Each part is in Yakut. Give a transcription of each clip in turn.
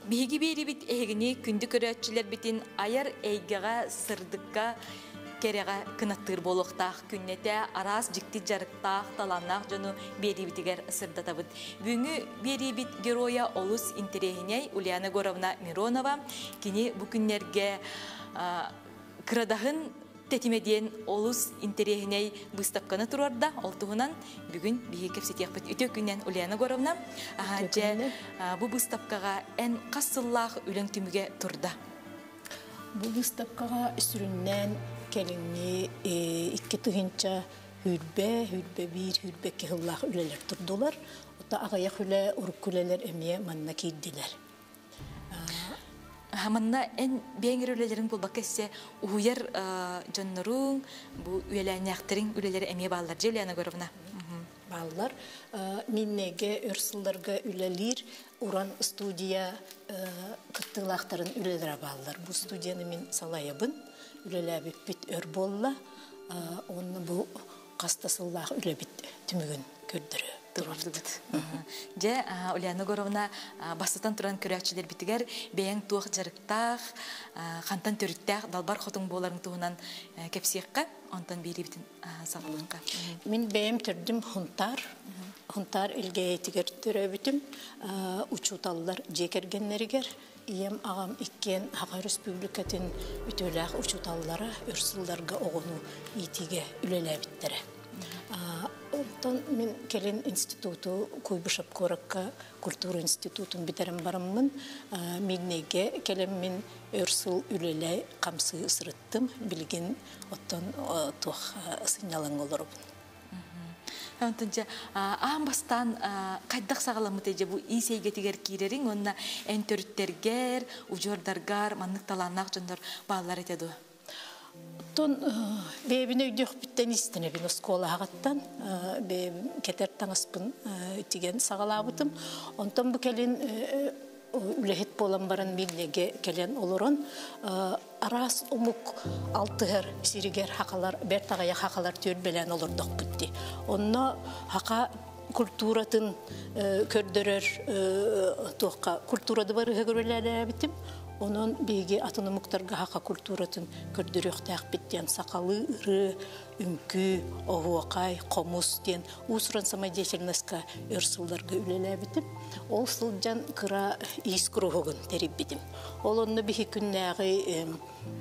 Биһиги биэрибит эһигини күндү көрөөччүлэрбитин айар эйгэҕэ, сырдыкка, кэрэҕэ кынаттыыр буолуохтаах күннэтэ араас дьикти дьарыктаах, талааннаах дьону биэриибитигэр сырдатабыт. Бүгүҥҥү биэриибит геройа олус интэриэһинэй Ульяна Егоровна Миронова. Кини бу күннэргэ кырадаһын тэтимэ диэн олус интэриэһинэй быыстапканы туруорда. Ол туһунан бүгүн биһиги кэпсэтиэхпит. Үтүө күннэн, Ульяна Егоровна. Дьэ, бу быыстапкаҕа эн хас сыллаах үлэҥ түмүгэ турда? Бу быыстапкаҕа сүрүннээн кэлиҥҥи 2 тыһыынча 21, 21, 22 сыллаах үлэлэр турдулар. Ота аҕыйах үлэ, урукку үлэлэр эмиэ манна киирдилэр. Манна эн бэйэҥ үлэлэриҥ буолбакка өссө уһуйар дьонноруҥ, бу үөлээннээхтэриҥ үлэлэри эмиэ бааллар дьэ, Ульяна Егоровна? Бааллар. Миннеге өр сылларга үлэлиир Уран студия кыттыылаахтарын үлэлэрэ бааллар. Бу студияны мин салайабын, үлэлээбиппит өр буолла. Онно бу хас да сыллаах үлэбит түмүгүн көрдөрө турдубут. Дьэ, Ульяна Егоровна, бастатан туран көрөөччүлэрбитигэр бэйэҥ туох дьарыктаах, хантан төрүттээх далбар хотуҥ буоларыҥ туһунан кэпсиэххэ, онтон биэрибитин саҕалыахха. Мин бэйэм төрдүм Хунтаар. Хунтаар Илгээйитигэр төрөөбүтүм. Учууталлар дьиэ кэргэннэригэр ийэм, аҕам иккиэн Саха Республикатын үтүөлээх учууталлара өр сылларга оҕону иитиигэ үлэлээбиттэрэ. Онтон мин кэлин институту Куйбышев куоракка культура институтун бүтэрэн бараммын Мирнэйгэ кэлэммин өр сыл үлэлээ хамсыы сырыттым. Билигин оттон туох сынньалаҥҥа олоробун. Онтон дьэ аан бастаан хайдах саҕаламмытай дьэ бу иис эйгэтигэр киирэриҥ уонна эн төрүттэргэр, удьуордаргар маннык талааннаах дьоннор бааллар этэ дуо? Оттон бэйэбин өйдүөхпүттэн иистэнэбин оскуолаҕаттан бэйэм кэтэр таҥаспын тигэн саҕалаабытым. Онтон бу кэлин үлэһит буолан баран Мирнэгэ кэлэн олорон араас омук алтыһар сиригэр хахалар бэрт аҕыйах хахалар түөлбэлээн олордохпут дии. Онно хаха культуратын көрдөрөр туохха культурада барыһыгар үлэлээбитим. Онон биһиги атын омуктарга хаха культуратын көрдөрүөхтээхпит диэн сахалыы ырыа, үҥкүү, оһуохай, хомус диэн уус-уран самодеятельностька өр сылларга үлэлээбитим. Ол сылдьан кыра иис куруһугун тэрийбитим. Ол онно биһи күннээҕи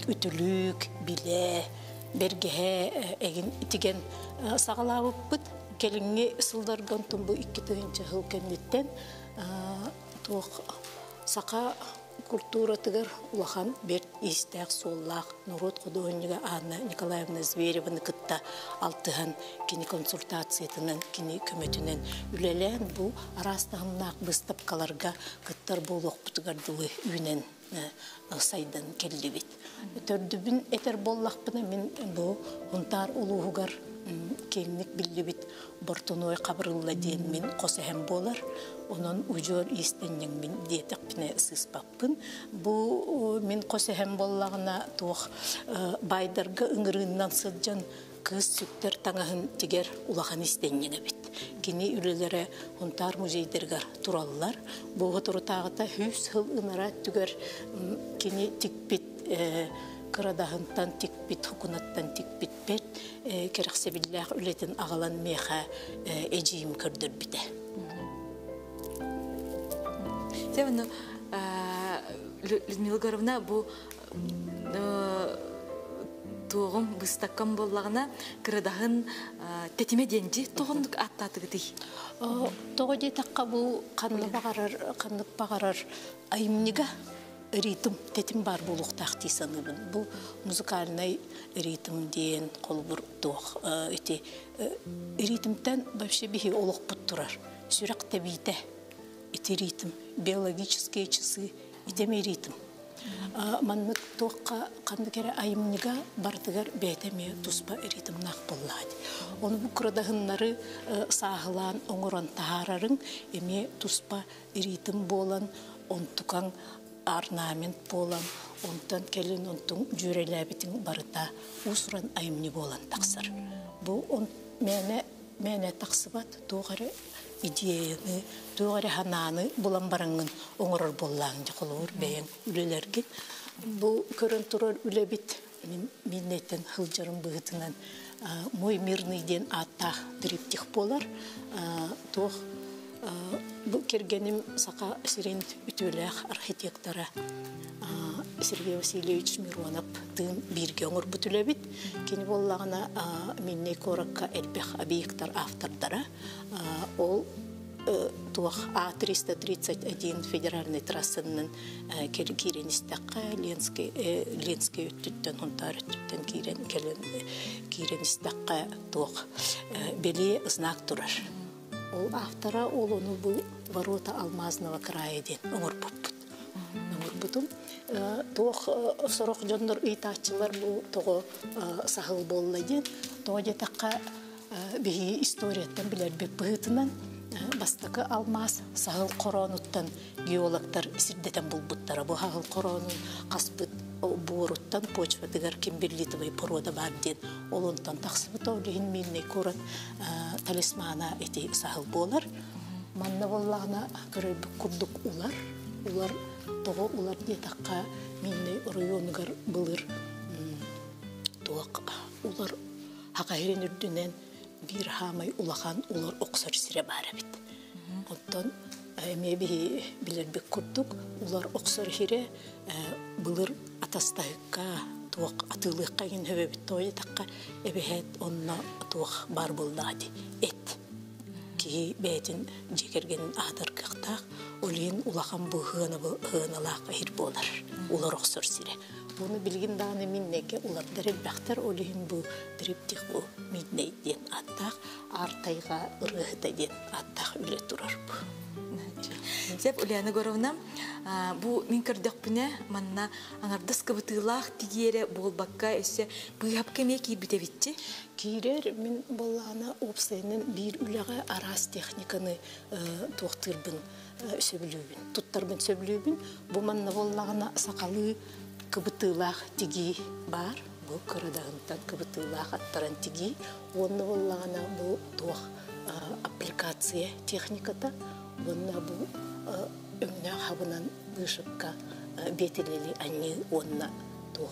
үтүлүк, билэ, бэргэһэ эгин тигэн саҕалаабыппыт. Кэлиҥҥи сылларга онтон бу 2 тыһыынча сыл кэнниттэн туох саха культуратыгар улахан бэрт иистээх суоллаах норуот худуоһунньуга Анна Николаевна Звереваны кытта алтыһан, кини консультациятынан, кини көмөтүнэн үлэлээн бу араас таһымнаах быыстапкаларга кыттар буолуохпутугар дылы үүнэн сайдан кэллибит. Төрдүбүн этэр буоллахпына, мин бу Хунтаар улууһугар киэҥник биллибит Бортунуой Хабырылла диэн мин хос эһэм буолар. Онон удьуор иистэнньэҥмин диэтэхпинэ сыыспаппын. Бу мин хос эһэм буоллаҕына туох баайдарга ыҥырыыннан сылдьан кыыс сүктэр таҥаһын тигэр улахан иистэнньэҥ эбит. Кини үлэлэрэ Хунтаар музейдарыгар тураллар. Бу соторутааҕыта 100 сыл ынараа өттүгэр кини тикпит кырадаһынтан тикпит, хукунаттан тикпит бэрт кэрэхсэбиллээх үлэтин аҕалан миэхэ эдьиийим көрдөрбүтэ. Дьэ, ону Людмила Егоровна бу туоҕум быыстапкам буоллаҕына кырадаһын тэтимэ диэн дьи тоҕоннук ааттаатыгытый? Тоҕо диэтэххэ бу ханна баҕарар ханнык баҕарар айымньыга ритм, тэтим баар буолуохтаах дии саныыбын. Бу музыкальнай ритм диэн холобур туох ити ритмтэн вообще биһи олохпут турар. Сүрэх тэбиитэ ити ритм, биологические часы итеми ритм. Маннык туохха ханнык эрэ айымньыга барытыгар бэйэтэ эмиэ туспа ритмнаах буоллаҕа. Ону бу кырадаһыннары сааһылаан оҥорон таһаарарыҥ эмиэ туспа ритм буолан, онтукаҥ орнамент буолан, онтон кэлин онтуҥ дьүөрэлээбитиҥ барыта уус-уран айымньы буолан тахсар. Бу он мээнэ мээнэ тахсыбат туох эрэ идеяны, туох эрэ ханааны булан бараҥҥын оҥорор буоллааҥ дьэ холобур бэйэҥ үлэлэргин. Бу көрөн турар үлэбит мин миннэттэн сылдьарым быһыытынан «Мой мирный» диэн ааттаах триптих буолар. Туох бу кэргэним Саха сирин үтүөлээх архитектора Сергей Васильевич Миронов тыын бииргэ оҥорбут үлэбит. Кини буоллаҕына Миннэй куоракка элбэх объектар автордара. Ол туох А331 федеральный трассанан киирэн истэххэ Ленский Ленский өттүттэн Хунтаар өттүттэн киирэн кэлэн киирэн истэххэ туох бэлиэ знак турар. Ол автора ол ону бу ворота алмазного края диэн оҥорбуппут. Оҥорбутум. Туох сорох дьоннор ыйытааччылар бу тоҕо саһыл буолла диэн. Тоҕо диэтэххэ биһиги историяттан билэрбит быһыытынан бастакы алмаас саһыл хороонуттан геологтар сирдэтэн булбуттара. Бу саһыл хороонун хаспыт буоруттан почватыгар кимберлитовый порода баар диэн ол онтон тахсыбыта. Ол иһин Мирный куорат талисмана ити саһыл буолар. Манна буоллаҕына көрөрбүт курдук улар. Улар тоҕо улар диэтэххэ Мирный оройуонугар былыр туох улар хахаһирин үрдүнэн биир хаамай улахан улар охсор сирэ баар эбит. Оттон эмиэ биһи билэрбит курдук улар охсор сирэ былыр атастаһыкка туох атыылыахха иһин хөбөбүт тоойутахха эбэһээт онно туох баар буоллаҕа дии эт киһи бэйэтин дьиэ кэргэнин аһатар кыахтаах ол иһин улахан бу ыаналаах иһир буолар улар охсор сирэ. Буну билигин даҕаны миннэйгэ улардар элбэхтэр, ол иһин бу триптих бу Мидней диэн ааттаах Аар тайҕа ырыаһыта диэн ааттаах үлэ турар бу. Сеп Ульяна Егоровна, бу мин көрдөхпүнэ манна аҥардас кыбытыылаах тигиэрэ буолбакка өссө быыһапка эмиэ киирбит эбитчи. Киирэр мин буоллаҕына уопсайынан биир үлэҕэ араас техниканы туохтуурбун сөбүлүүбүн, туттарбын сөбүлүүбүн. Бу манна буоллаҕына сахалыы кыбытыылаах тигии баар. Бу кырадаһынтан кыбытыылаах аттаран тигии. Уонна буоллаҕына бу туох аппликация техниката уонна бу өҥнөөх хабынан вышивка биэтилэли анньыы уонна туох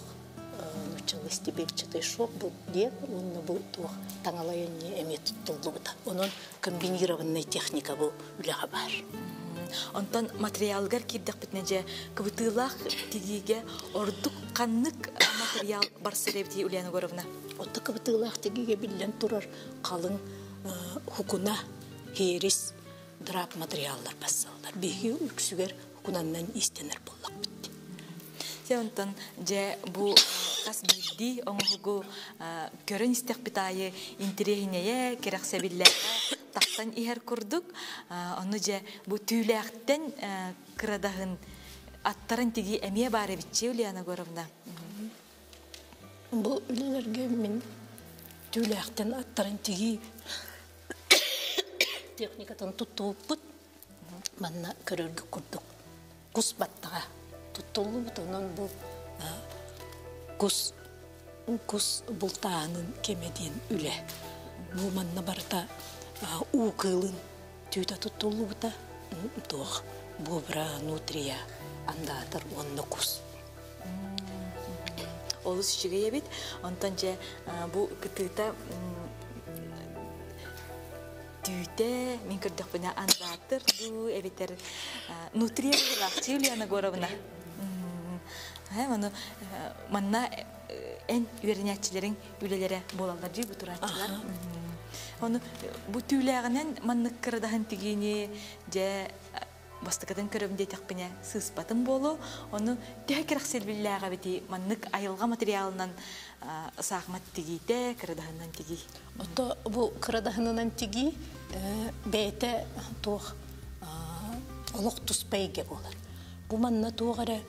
нууччалыы стебельчатый шов бу диэн уонна бу туох таҥалай анньыы эмиэ туттуллубута. Онон комбинированная техника бу үлэҕэ баар. Онтон материалыгар киирдэхпитинэ дьэ кыбытыылаах тигиигэ ордук ханнык материал барсар эбитий Ульяна Егоровна? Отто кыбытыылаах тигиигэ биллэн турар халыҥ хукуна, хиэрис, драп материаллар бассаллар. Биһиги үксүгэр хукунаннан иистэнэр буоллахпыт. Дьэ онтон дьэ бу хас биирдии оҥоһугу көрөн истэхпит аайы интэриэһинэйэ, кэрэхсэбиллээҕэ тахсан иһэр курдук. Ону дьэ бу түүлээхтэн кырадаһын аттаран тигии эмиэ баар эбитчи Ульяна Егоровна. Бу үлэлэргэ мин түүлээхтэн аттаран тигии техникатын туттубуппут. Манна көрөргө курдук кус баттаҕа туттуллубут. Онон бу кус кус бултааһынын кэмэ диэн үлэ. Бу манна барыта уу кыылын түүтэ туттуллубута. Туох буобура, нутрия, андаатар уонна кус. Олус үчүгэй эбит. Онтон дьэ бу кытыыта түүтэ мин көрдөхпүнэ андаатыр дуу эбэтэр нутрия быһыылаах Ульяна Егоровна. Ону манна эн үөрэнээччилэриҥ үлэлэрэ буолаллар дии бу турааччылар. Ону бу түүлээҕинэн маннык кырадаһын тигиини дьэ бастакытын көрөм диэтэхпинэ сыыспатым буолуо. Ону төһө кэрэхсэбиллээх эбитий маннык айылҕа материалынан саахымат тигиитэ, кырадаһынынан тигии? Ото бу кырадаһынынан тигии бэйэтэ туох олох туспа эйгэ буолар. Бу манна туох эрэ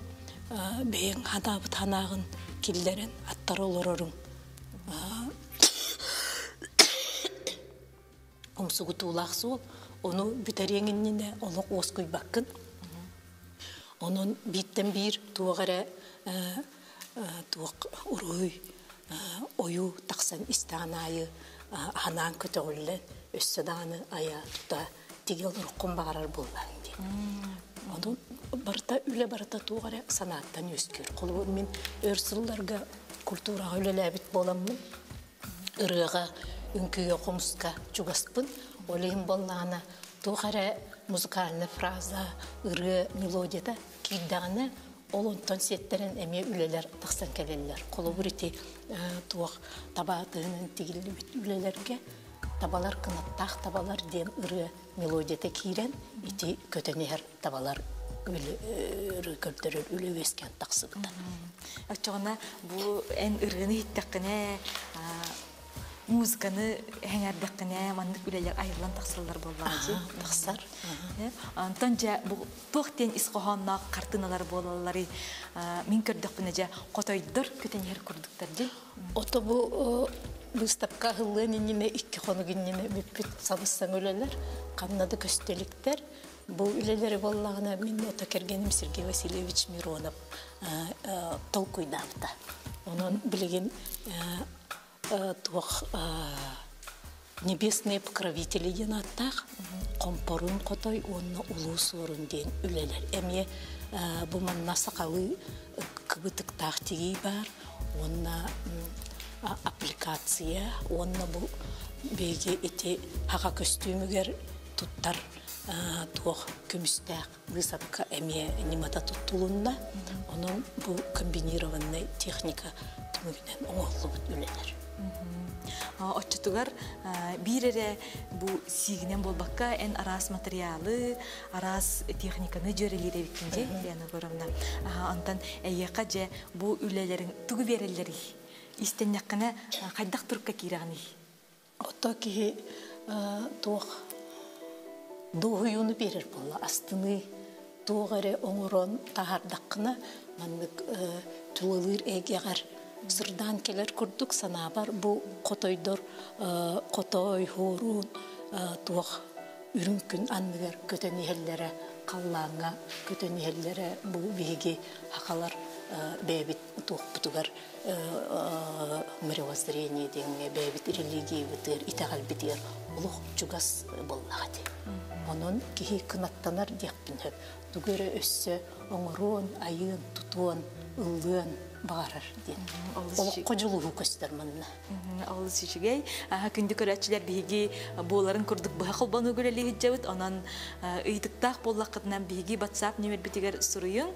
бэйэҥ ханаабыт ханааҕын киллэрэн аттара олороруҥ умсугутуулаах суол. Ону бүтэриэҥ иннинэ олох уоскуйбаккын. Онон бииртэн биир туох эрэ туох уруһуй ойуу тахсан истэҕин аайы ханаан көтөҕүллэн өссө даҕаны айа тута Тиги олоруккун баҕарар буоллаҕыҥ дии. Онон барыта үлэ барыта туох эрэ санааттан үөскүүр. Холобур, мин өр сылларга культураҕа үлэлээбит буоламмын, ырыаҕа, үҥкүүгэ, хомуска чугаспын. Ол иһин буоллаҕына, туох эрэ музыкальная фраза, ырыа мелодията киирдэҕинэ, ол онтон сиэттэрэн эмиэ үлэлэр тахсан кэлэллэр. Холобур, ити туох табаа тыһынан тигиллибит үлэлэргэ табалар кынаттаах табалар диэн ырыа мелодията киирэн, ити көтөн иһэр табалар ырыа көрдөрөр үлэ үөскээн тахсыбыта. Оччоҕуна бу эн ырыаны иһиттэххинэ, музыканы эҥэрдэххинэ маннык үлэлэр айыллан тахсаллар буоллаҕа дии. Тахсар. Онтон дьэ бу туох диэн ис хоһоонноох хартыыналар буолалларый? Мин көрдөхпүнэ дьэ хотойдор көтөн иһэр курдуктар дии. Ото бу быыстапка аһыллыан иннинэ икки хонук иннинэ бүппүт сабыс-саҥа үлэлэр, ханна да көстө иликтэр. Бу үлэлэри буоллаҕына мин ото кэргэним Сергей Васильевич Миронов толкуйдаабыта. Онон билигин туох Небесные покровители диэн ааттаах Хомпоруун хотой уонна Улуу Суорун диэн үлэлэр. Эмиэ бу манна сахалыы кыбытыктаах тигии баар уонна аппликация уонна бу биһиги ити хаха көстүүмүгэр туттар туох көмүстээх быысапка эмиэ ньымата туттулунна. Онон бу комбинированнай техника түмүгүнэн оҥоһуллубут үлэлэр. Оччотугар биир эрэ бу сиигинэн буолбакка, эн араас материалы, араас техниканы дьүөрэлиир эбиккин дии, Лена Егоровна. Онтон эйиэхэ дьэ бу үлэлэриҥ тугу биэрэллэрий? Истэннэххинэ хайдах турукка киирэҕиний? Ото киһи туох дуоһуйууну биэрэр буолла, астыныы туох эрэ оҥорон таһаардаххына маннык тулалыыр эйгэҕэр сырдаан кэлэр курдук санаабар бу хотойдор хотой хуоруун туох үрүҥ күн анныгар көтөн иһэллэрэ халлааҥҥа көтөн иһэллэрэ бу биһиги хахалар бэйэбит туохпутугар мировоззрение диэҥҥэ бэйэбит религиябытыгар итэҕэлбитигэр олох чугас буоллаҕа дии. Онон киһи кынаттанар диэхпин сөп. Тугу эрэ өссө оҥоруон, айыан, тутуон, ыллыан баҕарар диэн. Олоххо дьулуһуу көстөр манна. Олус үчүгэй. Күндү көрөөччүлэр биһиги буоларын курдук быһа холбонуу үлэлии сылдьабыт. Онон ыйытыктаах буоллаххытына биһиги WhatsApp нүөмэрбитигэр суруйуҥ.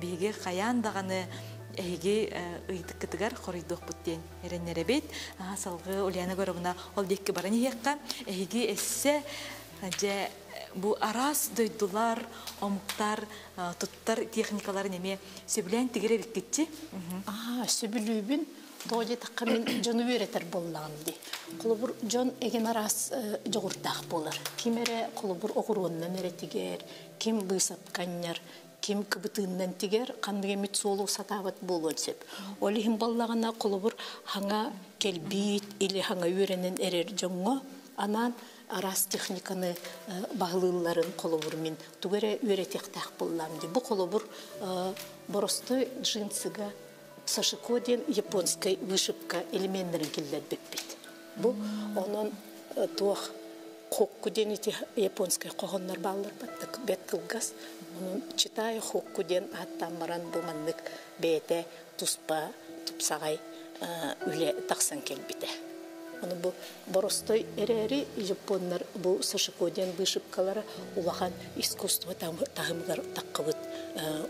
Биһиги хайаан даҕаны эһиги ыйытыккытыгар хоруйдуохпут диэн эрэннэрэбит. Салгыы Ульяна Егоровна ол диэки баран иһиэххэ. Эһиги эссе дьэ бу араас дойдулар, омуктар туттар техникаларын эмиэ сөбүлээн тигэр эбиккитчи. Аа, сөбүлүүбүн. Тоҕо диэтэххэ мин дьону үөрэтэр буоллаҕым дии. Холобур, дьон эгин араас дьоҕурдаах буолар. Ким эрэ холобур оҕуруоннан эрэ тигэр, ким быысапканньар, ким кыбытыыннан тигэр, ханнык эмит суолу сатаабат буолуон сөп. Ол иһин буоллаҕына, холобур, хаҥа кэлбиит или хаҥа үөрэнэн эрэр дьоҥҥо анаан араас техниканы баһылыылларын холобур мин тугу эрэ үөрэтиэхтээх буоллаам дии. Бу холобур боростой джинсыга сашико диэн японскай вышивка элеменнэрин киллэрбиппит. Бу онон туох хокку диэн ити японскай хоһоннор бааллар баттык бэт кылгас. Онон читая хокку диэн ааттаан баран бу маннык бэйэтэ туспа тупсаҕай үлэ тахсан кэлбитэ. Ону бу боростой эрээри японнар бу сашико диэн вышивкалара улахан искусство таһымыгар таххыбыт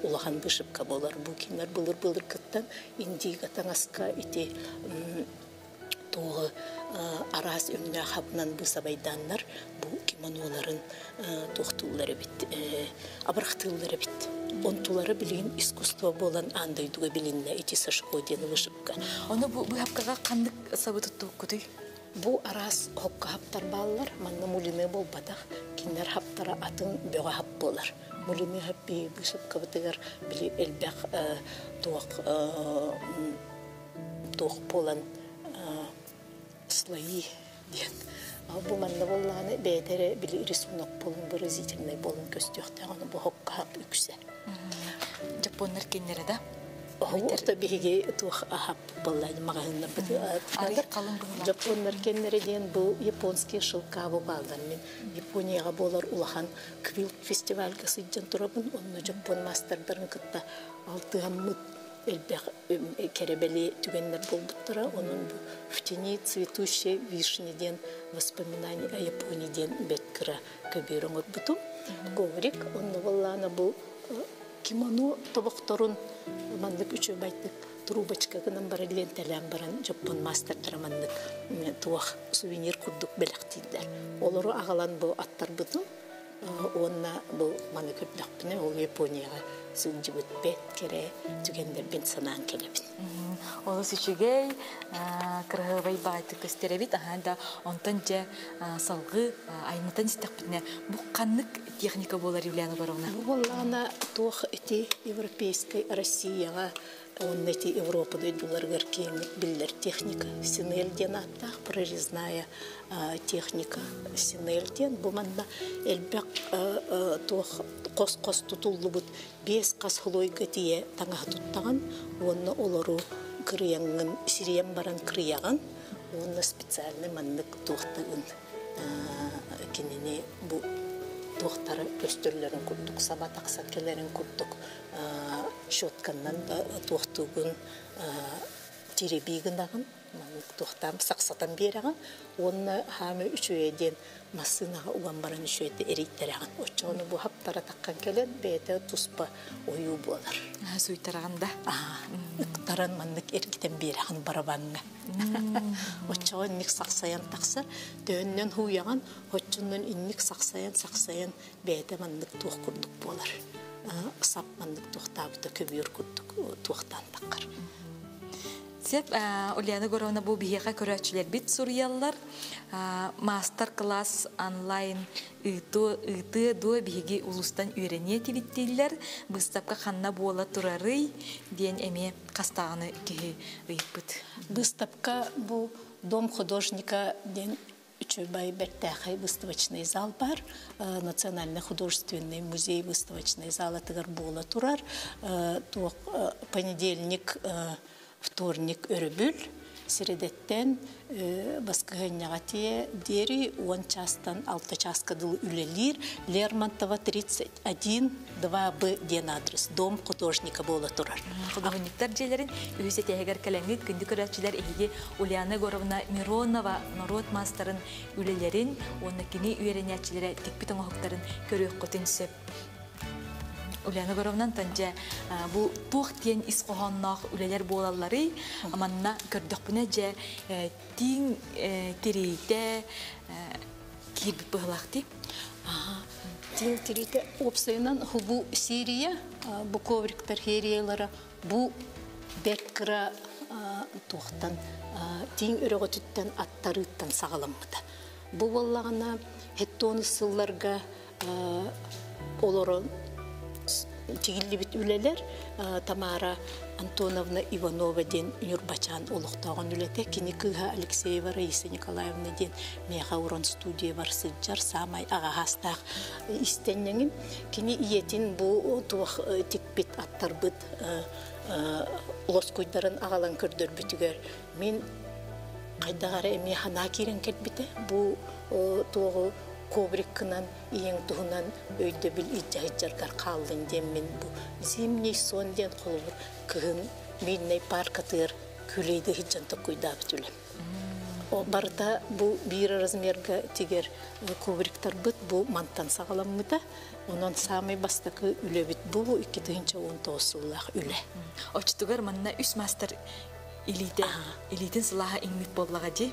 улахан вышивка буолар. Бу кинилэр былыр-былыргыттан индига таҥаска ити туоҕу араас өҥнөөх хабынан быысабайдааннар бу кимоноларын туохтууллар эбит, абырахтыыллар эбит. Онтулара билигин искусство буолан аан дойдуга билиннэ ити сашко диэн вышивка. Ону бу быһапкаҕа ханнык сабы туттубуккутуй? Бу араас хокка хаптар бааллар, манна мулины буолбатах, кинилэр хаптара атын бөҕө хап буолар. Мулины хап биһиги быысапкабытыгар били элбэх туох туох буолан слои диэн. Бу манна буоллаҕына бэйэтэ эрэ били рисунок буолан выразительный буолан көстүөхтээх, ону бу хокка хап үксэ. Дьоппуоннар кинилэрэ да? Орто биһиги туох ахап баллаан маҕаһыыннарбыт Арый халыҥ быһыылаах. Дьоппуоннар кэннэрэ диэн бу японские шелка бааллар. Мин Японияҕа буолар улахан квилт фестивальга сылдьан турабын. Онно дьоппуон маастардарын кытта алтыһаммыт элбэх кэрэбэли түгэннэр буолбуттара. Онон бу «В тени цветущей вишни» диэн воспоминания о Японии диэн бэрт кыра көбүөр оҥорбутум. Коврик, онно буоллаана бу кимоно тобохторун маннык үчүгэйдик трубочка гынан баран лентэлээн баран дьоппун маастардара маннык туох сувенир курдук бэлэхтииллэр. Олору аҕалан бу аттарбытым уонна бу маны көрдөхпүнэ ол Японияҕа сылдьыбыт бэрт кэрэ түгэннэрбин санаан кэлэбин. Олус үчүгэй, кыраһыабай баҕайытык көстөр эбит. Аһаа да онтон дьэ салгыы айымньытан истэхпитинэ бу ханнык техника буолар Юлиана Егоровна? Бу буоллаҕына туох ити Европейскай Россияҕа уонна ити Европа дойдуларыгар киэҥник биллэр техника Синель диэн ааттаах прорезная техника Синель диэн бу манна элбэх туох хос-хос тутуллубут биэс хас слойга тиийэ таҥаһы туттаҕын уонна олору кырыйаҥҥын сирийэн баран кырыйаҕын уонна специальный маннык туохтагын кинини бу туохтара көстөллөрүн курдук саба тахсан кэлэрин курдук щетканнан да туохтуугун тиребии гынаҕын маннык туохтаан сахсатан биэрэҕин уонна хаамы үчүгэй диэн массыынаҕа уган баран үчүгэйдик эрийтэрэҕин оччоҕуна бу хаптара таххан кэлэн бэйэтэ туспа ойуу буолар. Суйтараҕын да? Ыктаран маннык эргитэн биэрэҕин барабаҥҥа. Оччоҕо инник сахсайан тахсар, төһөннөн һууйаҕын, оччоннон инник сахсайан-сахсайан бэйэтэ маннык туох курдук буолар. Сап маннык туохтаабыта көбүөр курдук туохтаан таххар. Сеп, Ульяна Егоровна, бу биһиэхэ көрөөччүлэрбит суруйаллар. Мастер-класс онлайн ыытыа дуо биһиги улуустан үөрэниэ тибиттииллэр. Быыстапка ханна буола турарый диэн эмиэ хастааҕыны киһи ыйыппыт. Быыстапка бу Дом художника диэн үчүгэй бэртээхэй выставочный зал бар. Национальный художественный музей выставочный залатыгар буола турар. Туох понедельник, вторник өрөбүл, сирэдэттэн баскыһыанньаҕа диэри 10 чаастан 6 чааска дылы үлэлиир. Лермонтова 31 2Б диэн адрес. Дом художника буола турар. Художниктар дьиэлэрин үһүс этээһигэр кэлэҥҥит күндү көрөөччүлэр эһиги Ульяна Егоровна Миронова норуот маастарын үлэлэрин уонна кини үөрэнээччилэрэ тикпит оҥоһуктарын көрүөххүтүн сөп. Ульяна Егоровнантан дьэ бу туох диэн ис хоһоонноох үлэлэр буолалларый? Манна көрдөхпүнэ дьэ тииҥ тириитэ киирбит быһылаах дии. Тииҥ тириитэ уопсайынан бу серия, бу ковриктар сериялара бу бэрт кыра туохтан тииҥ өрөҕөтүттэн аттарыыттан саҕаламмыта. Бу буоллаҕына хеттону сылларга олорон тигиллибит үлэлэр Тамара Антоновна Иванова диэн Ньурбачаан олохтооҕун үлэтэ, кини кыыһа Алексеева Раиса Николаевна диэн миэхэ уран студиябар сылдьар саамай аҕаһаастаах истэнньэҥим. Кини ийэтин бу туох тикпит аттарбыт лоскуйдарын аҕалан көрдөрбүтүгэр мин хайдах эрэ эмиэ санаа киирэн кэлбитэ. Бу туоҕу ковриккынан ийэҥ туһунан өйдөбүл илдьэ сылдьаргар хааллын диэммин бу зимний сон диэн холобур кыһын мильнай паркатыгар күүлэйдии сылдьан токкуйдаабыт үлэм. Барыта бу биир размерга тигэр ковриктарбыт бу мантан саҕаламмыта. Онон саамай бастакы үлэбит бу 2019 сыллаах үлэ. Оччотугар манна үс маастар илиитэ илиитин сылааһа иҥмит буоллаҕа дии.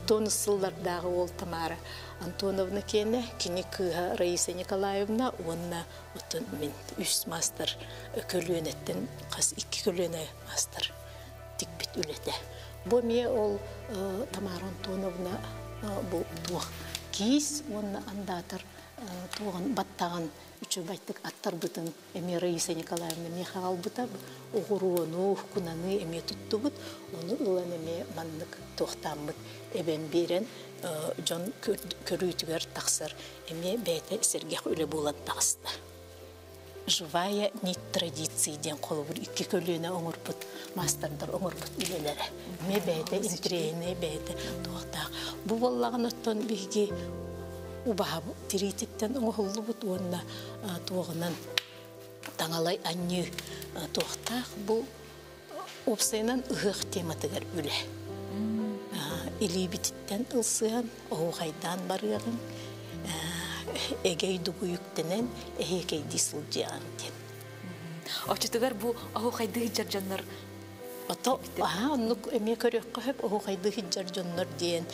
Тону сыллардааҕы уол Тамара Антоновна киэнэ, кини кыыһа Раиса Николаевна уонна оттон мин үс маастар көлүөнэттэн хас икки көлүөнэ маастар тикпит үлэтэ. Бу эмиэ ол Тамара Антоновна бу туох киис уонна андаатар туоҕун баттаҕын үчүгэйдик аттарбытын эмиэ Раиса Николаевна эмиэ хаалбыта, оҕуруону, кунаны эмиэ туттубут, ону ылан эмиэ маннык туохтааммыт эбэн биэрэн дьон көрүүтүгэр тахсар эмиэ бэйэтэ сэргэх үлэ буолан таҕыста. Живая нить традиции диэн холобур икки көлүөнэ оҥорбут маастардар оҥорбут үлэлэрэ. Эмиэ бэйэтэ интириэһинэй бэйэтэ туохтаах. Бу буоллаҕына оттон биһиги убаһа тириититтэн оҥоһуллубут уонна туоҕунан таҥалай анньыы туохтаах бу уопсайынан ыһыах тематыгар үлэ. Илиибититтэн ылсыһан, оһуохайдаан барыаҕыҥ, эгэй дугуйуктэнэн эһиэкэйдии сылдьыаҕыҥ диэн. Оччотугар бу оһуохайдыы сылдьар дьоннор Ото аһаа оннук эмиэ көрүөххэ сөп оһуохайдыы сылдьар дьоннор диэн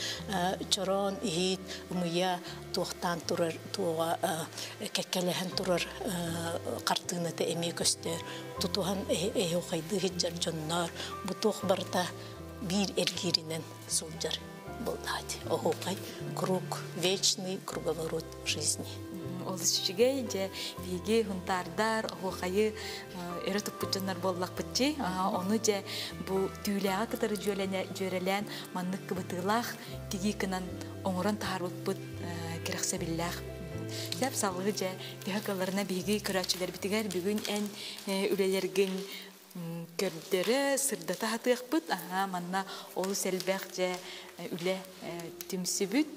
чороон иһит ымыйа туохтаан турар туоҕа кэккэлэһэн турар хартыыната эмиэ көстөр тутуһан оһуохайдыы сылдьар дьоннор бу туох барыта биир эргииринэн сылдьар буоллаҕа дии оһуохай круг вечный круговорот жизни Олус үчүгэй, дьэ, биһиги хунтаардар оһуохайы өрө туппут дьоннор буоллахпытчи. Ону дьэ бу түүлээҕи кытары дьүөрэлээн маннык кыбытыылаах тигии гынан оҥорон таһаарбыппыт кэрэхсэбиллээх. Сөп салгыы дьэ төһө кыалларына биһиги көрөөччүлэрбитигэр бүгүн эн үлэлэргин көрдөрө, сырдата сатыахпыт. Аһаа, манна олус элбэх дьэ үлэ түмсүбүт.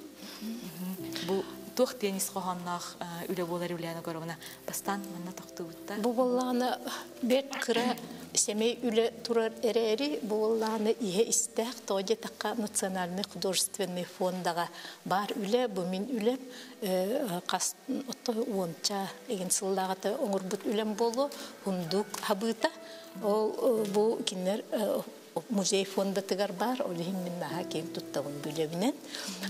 Бу туох диэн ис хоһоонноох үлэ буолар үлэни көрөҕүнэ бастаан манна тохтуубутта. Бу буоллаҕына бэрт кыра сэмэй үлэ турар эрээри, бу буоллаҕына иһэ истээх, тоҕо диэтэххэ национальнай художественный фондаҕа баар үлэ, бу мин үлэм хас отто уонча эгин сыллааҕыта оҥорбут үлэм буолуо хундук хабыыта ол бу кинилэр музей фондатыгар баар ол иһин мин наһаа киэҥ туттабын бүлэбинэн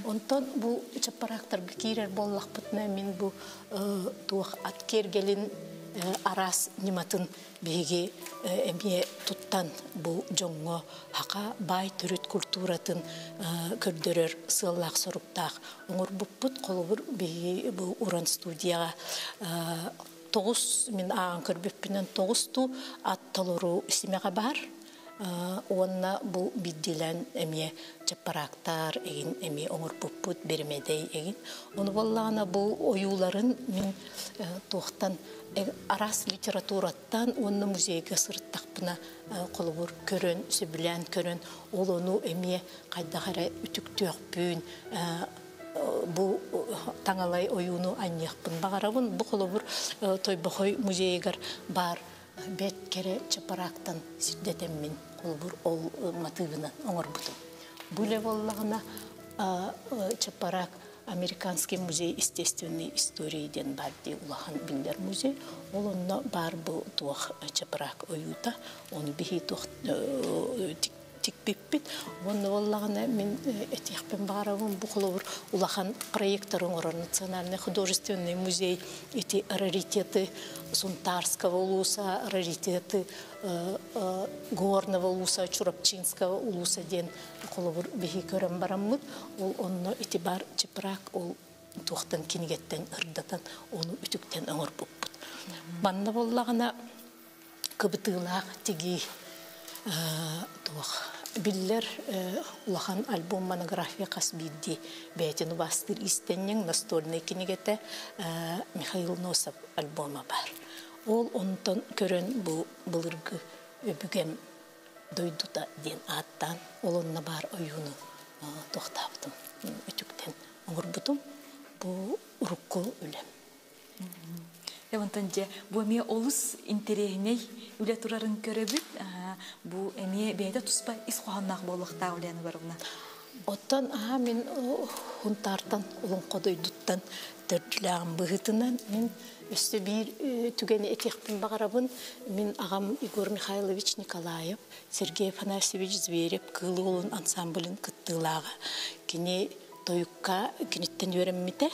онтон бу чаппараактарга киирэр буоллахпытына мин бу туох ат киэргэлин араас ньыматын биһиги эмиэ туттан бу дьоҥҥо хака баай төрүт культуратын көрдөрөр сыаллаах-соруктаах оҥорбуппут. Холобур, биһиги бу Уран студияҕа тоҕус мин ааҕан көрбүппүнэн тоҕустуу ат толору симэҕэ баар. Уонна бу биирдиилээн эмиэ чаппараактар эгин эмиэ оҥорбуппут, бэрэмэдэй эгин. Ону буоллаҕына бу ойууларын мин туохтан араас литератураттан уонна музейга сырыттахпына холобур көрөн, сөбүлээн көрөн, ол ону эмиэ хайдах эрэ үтүктүөхпүн, бу таҥалай ойууну анньыахпын баҕарабын. Бу холобур Тойбохой музейыгар баар бэрт кэрэ чапараактан сирдэтэммин холобур ол матыыбынан оҥорбутум. Бу үлэ буоллаҕына чапараак Американский музей естественной истории диэн баар дии улахан биллэр музей. Ол онно баар бу туох чапараак ойуута, ону биһи туох тикпиппит. Уонна буоллаҕына мин этиэхпин баҕарабын бу холобур улахан проекттары оҥорор Национальный художественный музей ити раритеты Сунтарского улуса, раритеты Горного улуса, Чурапчинского улуса диэн холобур биһи көрөн бараммыт ол онно ити бар чепрак ол туохтан кинигеттен ырдатан ону үтүктэн оҥорбуппут. Манна буоллаҕына кыбытыылаах тигии туох биллэр улахан альбом монография хас биирдии бэйэтин убаастыыр иистэнньэҥ настольнай кинигэтэ Михаил Носов альбома баар. Ол онтон көрөн бу былыргы өбүгэм дойдута диэн ааттаан ол онно баар ойууну туохтаабытым үтүктэн оҥорбутум бу урукку үлэм. Онтон дьэ бу эмиэ олус интэриэһинэй үлэ турарын көрөбүт. Бу эмиэ бэйэтэ туспа ис хоһоонноох буолуохтаах Ульяна Егоровна. Оттон аһа мин Хунтаартан Олоҥхо дойдуттан төрдүлээҕим быһыытынан мин өссө биир түгэни этиэхпин баҕарабын. Мин аҕам Егор Михайлович Николаев, Сергей Афанасьевич Зверев Кыыл уолун ансамблын кыттыылааҕа. Кини тойукка киниттэн үөрэммитэ.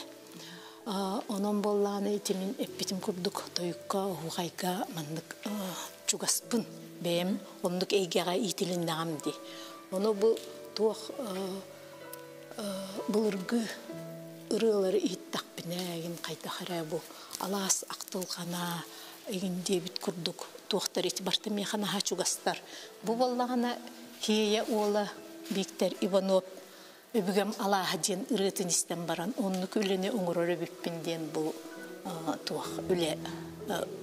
Онон буоллаҕына ити мин эппитим курдук тойукка, оһуохайга маннык чугаспын. Бэйэм оннук эйгэҕэ иитилиннэҕим дии. Ону бу туох былыргы ырыалары иһиттэхпинэ, эгин хайдах эрэ бу алаас ахтылҕана эгин диэбит курдук туохтар ити барыта миэхэ наһаа чугастар. Бу буоллаҕына Хиэйэ уола Виктор Иванов Өбүгэм алааһа диэн ырыатын истэн баран оннук үлэни оҥорор эбиппин диэн бу туох үлэ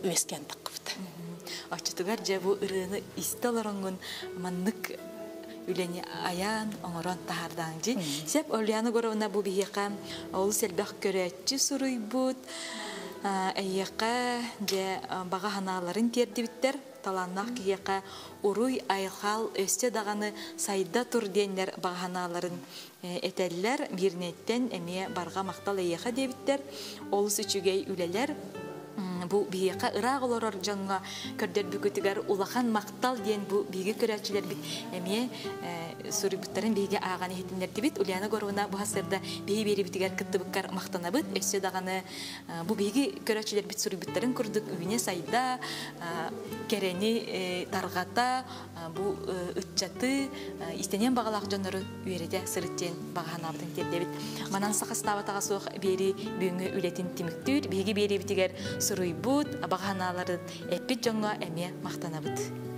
үөскээн таххыбыта. Оччотугар дьэ бу ырыаны истэ олороҥҥун маннык үлэни айаан оҥорон таһаардаан дьи. Сеп Ульяна Егоровна, бу биһиэхэ олус элбэх көрөөччү суруйбут, эйиэхэ дьэ баҕа санааларын тиэрдибиттэр, талааннаах киһиэхэ уруй айхал, өссө даҕаны сайда тур диэннэр баҕа санааларын этэллэр. Биирнэттэн эмиэ барҕа махтал эйиэхэ диэбиттэр. Олус үчүгэй үлэлэр, бу биһиэхэ ыраах олорор дьоҥҥо көрдөрбүкүтүгэр улахан махтал диэн бу биһиги көрөөччүлэрбит эмиэ суруйбуттарын биһиги ааҕан иһитиннэрдибит. Ульяна Егоровна, бу сырда биһи биэрибитигэр кыттыбыккар махтанабыт. Өссө даҕаны бу биһиги көрөөччүлэрбит суруйбуттарын курдук үүнэ сайда, кэрэни тарҕата, бу ыччаты истэниэн баҕалаах дьоннору үөрэтэ сырыт диэн баҕа санаабытын тиэрдэбит. Манан сахастаабатаҕа суох биэри бүгүҥҥү үлэтин түмүктүүр. Биһиги биэрибитигэр суруйбут, баҕа санааларын эппит дьоҥҥо эмиэ махтанабыт.